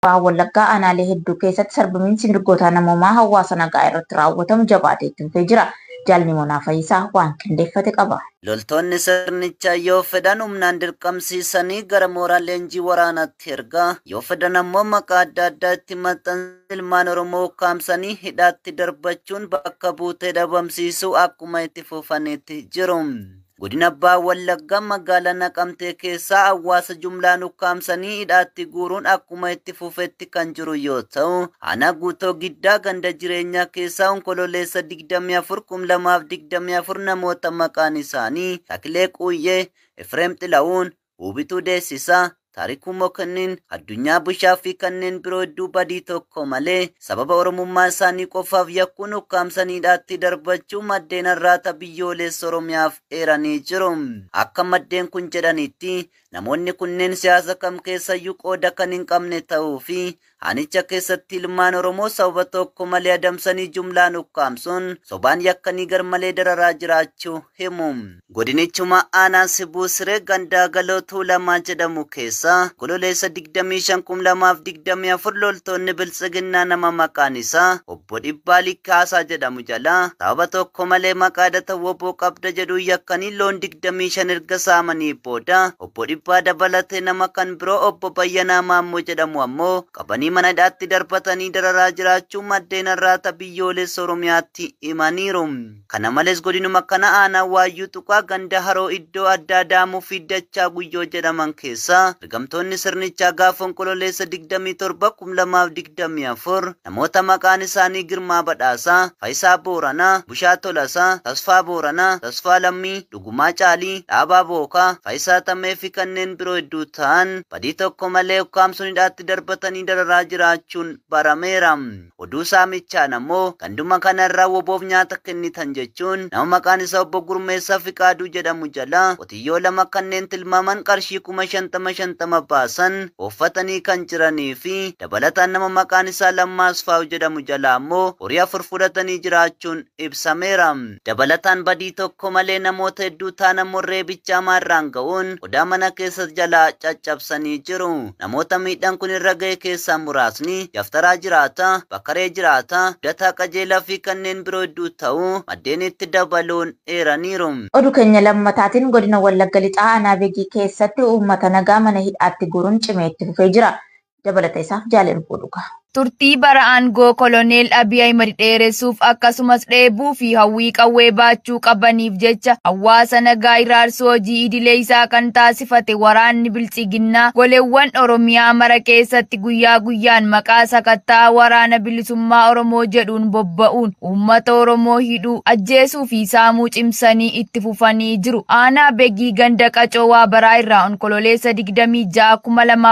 Baha Wallaggaa aanaalee hedduu keessatti sarbamiinsi mirgoota namoomaa hawaasa nagaa irratti raawwatamu jabaatee itti fufee jira. Jaalni Moonaa Fayyisaa waan qindeeffate qaba. Loltoonni sirnichaa yoo fedhan humnaan dirqamsiisanii gara mooraa leenjii waraanaatti ergaa, yoo fedhan ammoo maqaa adda addaa itti maxxansuun ilmaan Oromoo ukkaamsanii hidhaatti darbachuun bakka buutee dhabamsiisuu akkuma itti fufanitti jiru. Godina Abbaa Wallaggaa magaalaa Naqamtee keessaa hawaasa jumlaan ukkaamsanii hidhaatti guuruun akkuma itti fufetti kan jiru yoo ta'u, aanaa Guutoo Giddaa ganda jireenyaa keessaa Onkololeessa 24, 2024 namoota maqaan isaanii Takilee Quuyyee, Efreem Xila'uun, Hubituu Deessisaa, Taarikuu Mokonnin, Addunyaa Bushaa fi kanneen biroo hedduu badii tokko malee sababa Oromummaa isaanii qofaaf yakkuun ukkaamsanii hidhaatti darbachuu maddeen Arraata Biyyoolessa Oromiyaaf eeranii jiru. Akka maddeen kun jedhanitti, namoonni kunneen siyaasa kam keessayyuu qooda kan hin qabne ta'uu fi aanicha keessatti ilmaan Oromoo sababa tokko malee adamsanii jumlaan ukkaamsuun sobaan yakkanii garmalee dararaa jiraachuu himu. Godinichuma aanaa Sibuu Siree gandaa Galoo Tuulamaa jedhamu keessa Onkololeessa 25, 2024 loltoonni Biltsiginnaa nama maqaan isaa Obbo Dhibbaa Likkaasaa jedhamu jalaa sababa tokko malee maqaa hidhata WBO qabda jedhuun yakkanii loon 25 erga saamanii booda, Obbo Dhibbaa dabalatee nama kan biroo Obbo Bayyanaa Maammoo jedhamu ammoo qabanii mana hidhaatti darbatanii dararaa jiraachuu maddeen Arraata Biyyoolessa Oromiyaatti himaniiru. Kana malees, godinuma kana aanaa Waayyuu Tuqaa ganda Haroo iddoo addaa Daamuu fi Dachaa Guyyoo jedhaman keessa ergamtoonni sirnichaa gaafa Onkololeessa 27, 2024 namoota maqaan isaanii Girmaa Badhaasaa, Faayisaa Booranaa, Bushaa Tolasaa, Tasfaa Booranaa, Tasfaa Lammii, Dhugumaa Caalii, Dhaabaa Bookaa, Faayisaa Tamee fi kanneen biroo hedduu ta'an badii tokko malee ukkaamsuun hidhaatti darbatanii dararaa jiraachuun barameera. Oduu saamichaan ammoo ganduma kanarraa WBOf nyaata kennitan jechuun nama maqaan isaa Obbo Gurmeessaa Fiqaaduu jedhamu jalaa qotiyyoo lama kanneen tilmaaman qarshii 50,000 50,000 baasan ooffatanii kan jiranii fi dabalataan nama maqaan isaa Lammaa Asfaaw jedhamu jalaa ammoo horii afur fudhatanii jiraachuun ibsameera. Dabalataan, badii tokko malee namoota hedduu ta'an ammoo reebicha hamaa irraan ga'uun qodaa mana keessa jalaa caccabsanii jiru. Namoota miidhaan kun irra ga'e keessaa muraasni Jaftaraa Jiraata, Bakkaree Jiraata, Dataa Qajeelaa fi kanneen biroo hedduu ta'uu maddeen itti dabaluun eeraniiru. Oduu keenya lammataatiin, godina Wallagga Lixaa aanaa Begii keessatti uummata nagaa mana hidhaatti guuruun cimee itti fufee jira. Dabalata isaaf jaaleen fuudhuga. Turtii bara aangoo Koloneel Abiy Ahimad dheeressuuf, akkasumas dheebuu fi hawwii qawwee baachuu qabaniif jecha hawaasa nagaa iraarsuu hojii idilee isaa kan taasifate waraanni Biltsiginnaa, goleewwan Oromiyaa mara keessatti guyyaa guyyaan maqaa sakattaa Waraana Bilisummaa Oromoo jedhuun bobba'uun uummata Oromoo hidhuu, ajjeesuu fi saamuu cimsanii itti fufanii jiru. Aanaa Begii ganda Qacoo Waabaraa irraa Onkololeessa 26,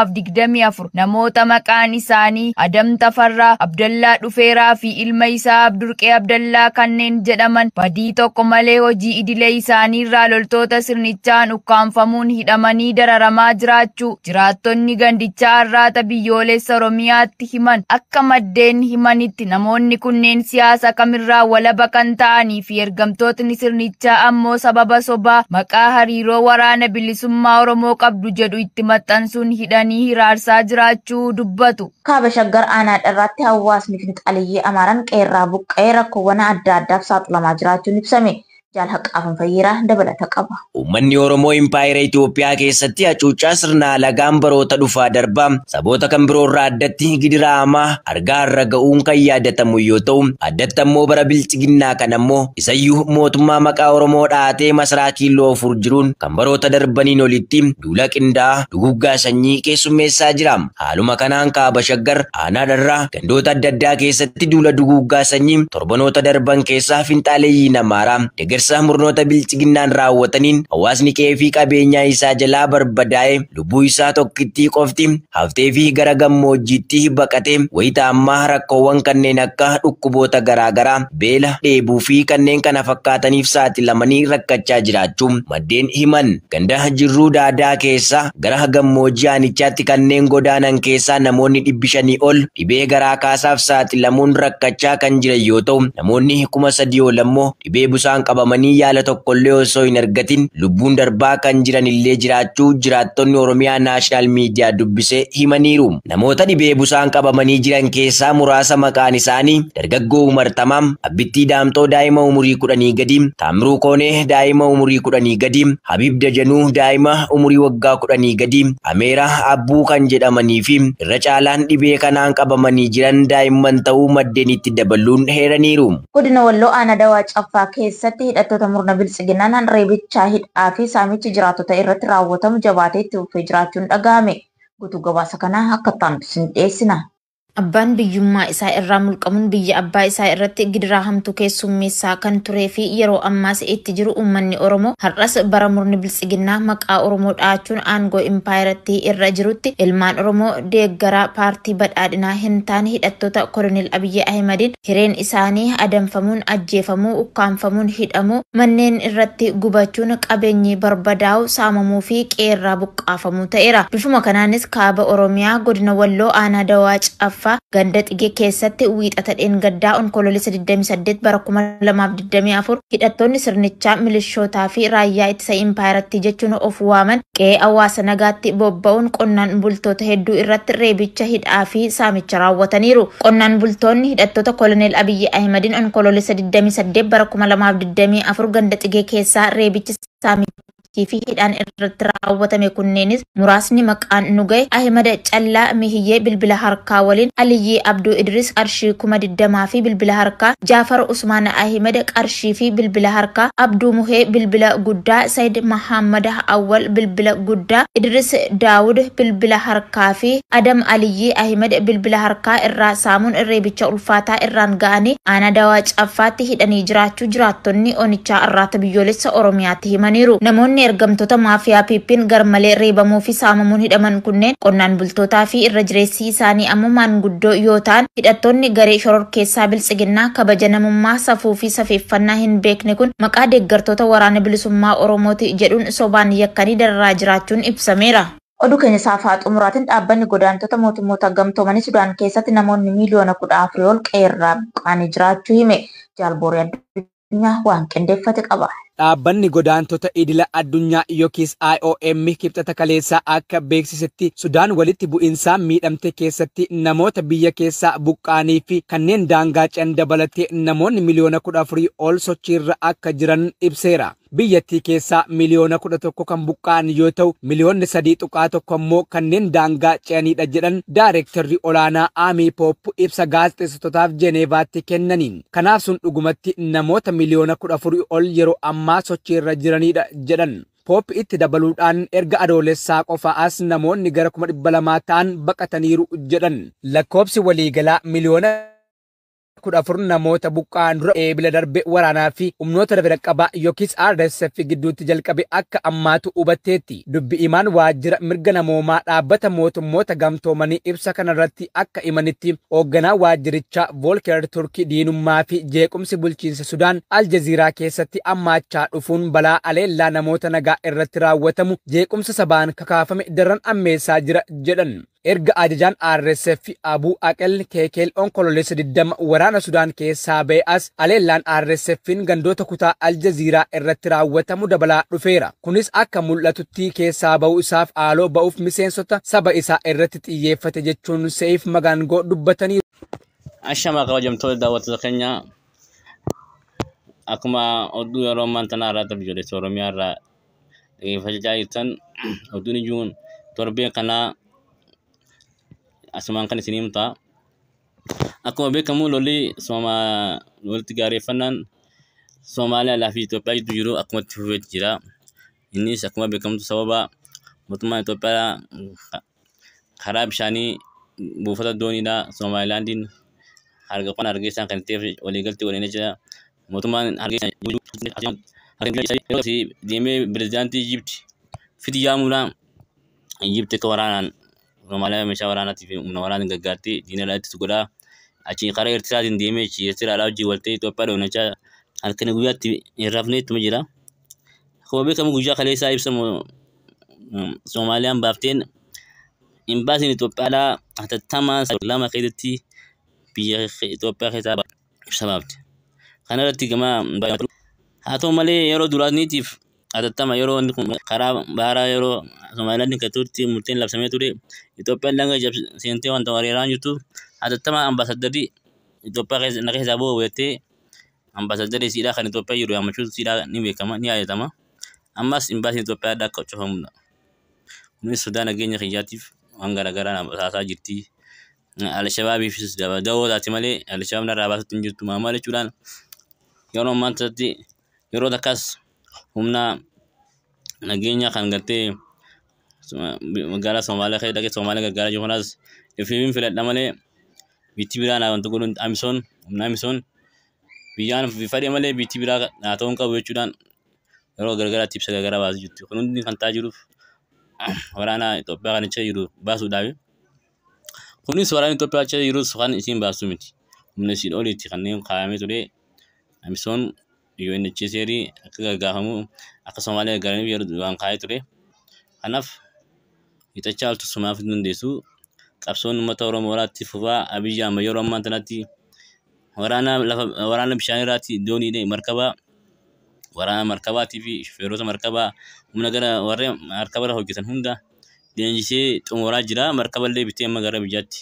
2024 namoota maqaan isaanii Adam Tafarraa, Abdallaa Dhufeeraa fi ilma isaa Abdurqee Abdallaa kanneen jedhaman badii tokko malee hojii idilee isaaniirraa loltoota sirnichaan ukkaanfamuun hidhamanii dararamaa jiraachuu jiraattonni gandichaa Arraata Biyyoolessa Oromiyaatti himan. Akka maddeen himanitti, namoonni kunneen siyaasa kamirraa walaba kan ta'anii fi ergamtootni sirnichaa ammoo sababa sobaa maqaa hariiroo Waraana Bilisummaa Oromoo qabdu jedhu itti maxxansuun hidhanii hiraarsaa jiraachuu dubbatu. Kaaba Shaggar aanaa Dharraatti hawaasni finxaaliyyee Amaaraan qeerraa buqqa'ee rakkoowwan adda addaaf saaxilamaa jiraachuun ibsame. Jaal Haqqaafan Fayyeeraa dabalata qaba. Uummanni Oromoo Impaayera Itoophiyaa keessatti hacuuccaa sirna alagaan baroota dhufaa darbaa saboota kan biroo irraa addatti gidiraa hamaa argaa irra ga'uun kan yaadatamu yoo ta'u, addatti ammoo bara Biltsiginnaa kan ammoo isayyuu mootummaa maqaa Oromoo dhahatee masaraa kiiloo 4 jiruun kan baroota darbaniin olitti duula qindaa'aa duguggaa sanyii keessummeessaa jira. Haaluma kanaan, Kaaba Shaggar aanaa Dharraa gandoota adda addaa keessatti duula duguggaa sanyii torbanoota darban keessaa finxaaleeyyiin Amaaraa deeggarsa murnoota Biltsiginnaan raawwataniin hawaasni qe'ee fi qabeenyaa isaa jalaa barbadaa'e, lubbuu isaa tokkittii qofti haftee fi gara gammoojjiitti baqatee wayita ammaa rakkoowwan kanneen akka dhukkuboota garaagaraa, beela, dheebuu fi kanneen kana fakkaataniif saaxilamanii rakkachaa jiraachuu maddeen himan. Ganda Jirruu Daadaa keessa gara gammoojjii aanichaatti kanneen godaanan keessaa namoonni 500 ol dhibee garaa kaasaaf saaxilamuun rakkachaa kan jiran yoo ta'u, namoonni 3,000 ol ammoo dhibee busaan qabamanii qabamanii yaala tokkollee osoo hin argatin lubbuun darbaa kan jiran illee jiraachuu jiraattonni Oromiyaa Naashinaal Miidiyaa dubbisee himaniiru. Namoota dhibee busaan qabamanii jiran keessaa muraasa maqaan isaanii dargaggoo Umar Tamaam, Abbittii Daamxoo daa'ima umurii 10 gadi, Taamiruu Koonee daa'ima umurii 10 gadi, Habiib Dajanuu daa'ima umurii waggaa 10 gadi, Ameeraa Abbuu kan jedhamanii fi irra caalaan dhibee kanaan qabamanii jiran daa'imman ta'uu maddeen itti dabaluun heeraniiru. Godina Walloo Aanaa Dawaa Caffaa keessatti hidhattoota murna biltsiginnaan reebichaa, hidhaa fi saamichi jiraattota irratti raawwatamu jabaatee itti fufee jiraachuun dhagahame. Guutuu gabaasa kanaa akka itti dhiyeessina. Abbaan biyyummaa isaa irraa mulqamuun biyya abbaa isaa irratti gidiraa hamtuu keessummeessaa kan turee fi yeroo ammaas itti jiru uummanni Oromoo har'as bara murni biltsiginnaa maqaa Oromoo dhaachuun aangoo impaayirattii irra jirutti ilmaan Oromoo deeggaraa paartii badhaadhinaa hin taane hidhattoota Koloneel Abiyyi Ahimadiin hireen isaanii adamfamuun, ajjeefamuu, ukkaanfamuun, hidhamuu, manneen irratti gubachuun, qabeenyi barbadaa'u, saamamuu fi qeerraa buqqaafamuu ta'eera. Bifuma kanaanis kaaba Oromiyaa godina Walloo Aanaa Dawaa Caffaa ganda Xigee keessatti wiixata dheengaddaa Onkoloolessa 28 bara 2024 hidhattoonni sirnichaa milishootaa fi raayyaa ittisa impaayirattii jechuun of waaman qe'ee hawaasa nagaatti bobba'uun qonnaan bultoota hedduu irratti reebicha, hidhaa fi saamicha raawwataniiru. Qonnaan bultoonni hidhattoota Koloneel Abiyyi Ahimadiin Onkoloolessa 28 bara 2024 ganda Xigee keessaa reebichi, saamichi fi hidhaan irratti raawwatame kunneenis muraasni maqaan nu gahe Ahimad Callaa Mihiyyee bilbila harkaa waliin, Aliyyii Abduu Idris qarshii 20,000 fi bilbila harkaa, Jaafar Usmaan Ahimad qarshii fi bilbila harkaa, Abduu Muhee bilbila guddaa, Said Mahammad Awwal bilbila guddaa, Idris Daawud bilbila harkaa fi Adam Aliyyii Ahimad bilbila harkaa irraa saamuun reebicha ulfaataa irraan ga'anii Aanaa Dawaa Caffaatti hidhanii jiraachuu jiraattonni onichaa Arraata Biyyoolessa Oromiyaatti himaniiru. Namoonni ergamtoota maafiyaa Piippiin garmalee reebamuu fi saamamuun hidhaman kunneen qonnaan bultootaa fi irra jireessii isaanii ammoo maanguddoo yoo ta'an, hidhattoonni garee shororkeessaa biltsiginnaa kabaja namummaa, safuu fi safeeffannaa hin beekne kun maqaa deeggartoota waraana bilisummaa Oromooti jedhuun sobaan yakkanii dararaa jiraachuun ibsameera. Oduu keenya saafaa xumuraatiin dhaabbanni godaantota mootummoota gamtoomanii Sudaan keessatti namoonni miiliyoona 14 ol qeerraa buqqaanii jiraachuu hime. Jaalboorii Addunyaa waan qindeeffate qaba. Dhaabbanni godaantota idila addunyaa yookiis IOM kibxata kaleessaa akka beeksisetti, Sudaan walitti bu'insaan miidhamte keessatti namoota biyya keessaa buqqaanii fi kanneen daangaa ce'an dabalatee namoonni miliyoona 14 ol sochiirra akka jiran ibseera. Biyyattii keessaa miliyoona 11 kan buqqa'an yoo ta'u, miliyoonni 3.1 immoo kanneen daangaa ce'anidha jedhan Daayirektarri olaanaa Aamii Poop ibsa gaazexeessitootaaf Jeneevaatti kennaniin. Kanaaf sun dhugumatti namoota miliyoona 14 ol yeroo ammaa sochiirra jiranidha jedhan. Poop itti dabaluudhaan erga Adoolessaa qofa as namoonni gara 200,000 ta'an baqataniiru jedhan. Lakkoobsi waliigalaa miliyoona 14 namoota buqqa'an dura Eebila darbe waraanaa fi humnoota dafee qaqqabaa yookiis RSF gidduutti jalqabe akka ammaatu hubatteetti. Dubbi himaan waajjira mirga namoomaa dhaabbata mootummoota gamtoomanii ibsa kanarratti akka himanitti, hoogganaa waajjirichaa Voolker Turki diinummaa fi jeequmsi bulchiinsa Sudaan Aljaziiraa keessatti hammaachaa dhufuun balaa aleellaa namoota nagaa irratti raawwatamu jeequmsa sabaan kakaafame daran ammeessaa jira jedhan. Erga ajajaan RSF Abuu Aqel Keekeel Onkoloolessa 20 waraana Sudaan keessaa ba'e as aleellaan RSF'n gandoota kutaa Aljaziiraa irratti raawwatamu dabalaa dhufeera. Kunis akka mul'atutti keessaa ba'uu isaaf haaloo ba'uuf miseensota saba isaa irratti xiyyeeffate jechuun Seif Magaangoo dubbataniiru. Ashamaa kabajamtoota daawwattoota keenya, akkuma oduu yeroo ammaan tanaa irraa biyyoolessa Oromiyaa irraa dhaggeeffachaa jirtan, oduun ijuun torbee kanaa asumaan kan isinii himta. Akkuma beekamu lolli walitti gaareeffannaan Somaaliyaa fi Itoophiyaa gidduu jiru akkuma itti fufee jira. Innis akkuma beekamutu sababa mootummaan Itoophiyaa karaa bishaanii buufata dooniidha Somaalilaandiin harga kan Hargeysaan kan itti waliigaltee waliin jira. Mootummaan Hargeysaa deemee pirezidaantii Ijipti fiti yaamuudhaan Ijipti akka waraanaan Somaaliyaa meeshaa waraanaatii fi humna waraanaan gargaartee diina irraa ittisu godhaa. Achi karaa Eertiraatiin deemee Eertiraadhaa hojii waltee Itoophiyaa dhoonachaa halkan guyyaatti hin rafne ittuma jira. Akkuma beekamu guyyaa kaleessaa ibsa Somaaliyaan baafteen imbaasiin Itoophiyaadhaa hatattamaan 2 keessatti biyya Itoophiyaa keessaa ibsa baafte. Kana irratti gama Haa ta'u malee yeroo duraaniitiif hatattama yeroo inni kun karaa baharaa yeroo Somaalilaandin kan turte murteen labsamee ture Itoophiyaan daangaa seentee wanta weeraraan jirtuuf hatattama ambaasaddarri Itoophiyaa keessa na keessaa bahu jettee ambaasaddarri isiidhaa kan Itoophiyaa jiru yaammachuun isiidhaa ni beekama ni yaadatama. Ammas imbaasiin Itoophiyaa akka cufamudha. Kunis sodaa nageenya kiyyaatiif waan garaagaraa taasaa jirti. Alshabaabiifis dawoo taate malee Alshabaab narraa baasutti hin jirtu. Maal jechuudhaan yeroo ammaa kanatti yeroo takkas humna nageenya kan gartee magaalaa Somaaliyaa keessa dhaqee Somaaliyaa gargaaraa jiru kanaas ifiifin filadha malee biitti biraa naa wanta godhuun Amisoon humna Amisoon biyyaan fadhe malee biitti biraa naa ta'uu hin qabu jechuudhaan yeroo garagaraatti ibsa garagaraa baasuu jirti. Kun hundi kan ta'aa jiruuf waraana Itoophiyaa kan achi jiru baasuudhaafi. Kunis waraana Itoophiyaa achi jirus kan isiin baasu miti. Humna isiin oliitti kanneen kaayamee ture Amisoon UNHCR akka gargaafamu akka Somaaliyaa gargaaraniif yeroo duraan kaayee ture. Kanaaf hiixachaa oltu sumaaf hin dandeessu. Qabsoon uummata Oromoo irratti fufaa Abiyyi Ahmad yeroo ammaa kanatti waraana lafa waraana bishaan irratti doonii markabaa waraana markabaatii fi shufeerota markabaa humna gara warreen markaba irra hojjetan hunda leenjisee xumuraa jira. Markaba illee bitee amma gara biyyaatti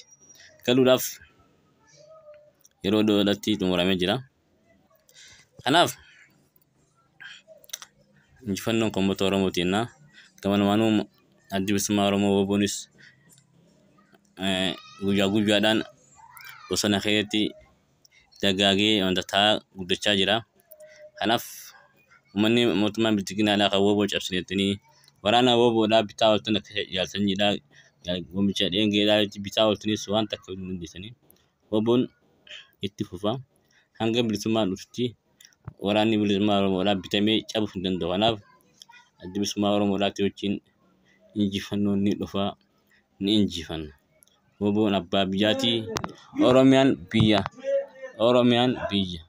galuudhaaf yeroo dhiyoodhaatti xumuramee jira. Kanaaf injifannoon kan uummata Oromooti jenna. Gamanumaanuu addi bilisummaa Oromoo WBOnis guyyaa guyyaadhaan bosona keessatti dagaagee wanta ta'aa guddachaa jira. Kanaaf uummanni mootummaan bilchiginaa kan WBO cabsinettanii waraana WBOdhaa bitaa ooltan akka jaaltanidha. Goomicha dheengeedhaa bitaa ooltanis waan takka hin dandeessanii. WBOn itti fufa. Hanga bilisummaan dhufti waraanni bilisummaa Oromoodhaa bitamee cabuu hin danda'u. Kanaaf addi bilisummaa Oromoodhaatti wajjin injifannoon ni dhufa ni injifanna. WBOn abbaa biyyaati. Oromiyaan biyya. Oromiyaan biyya.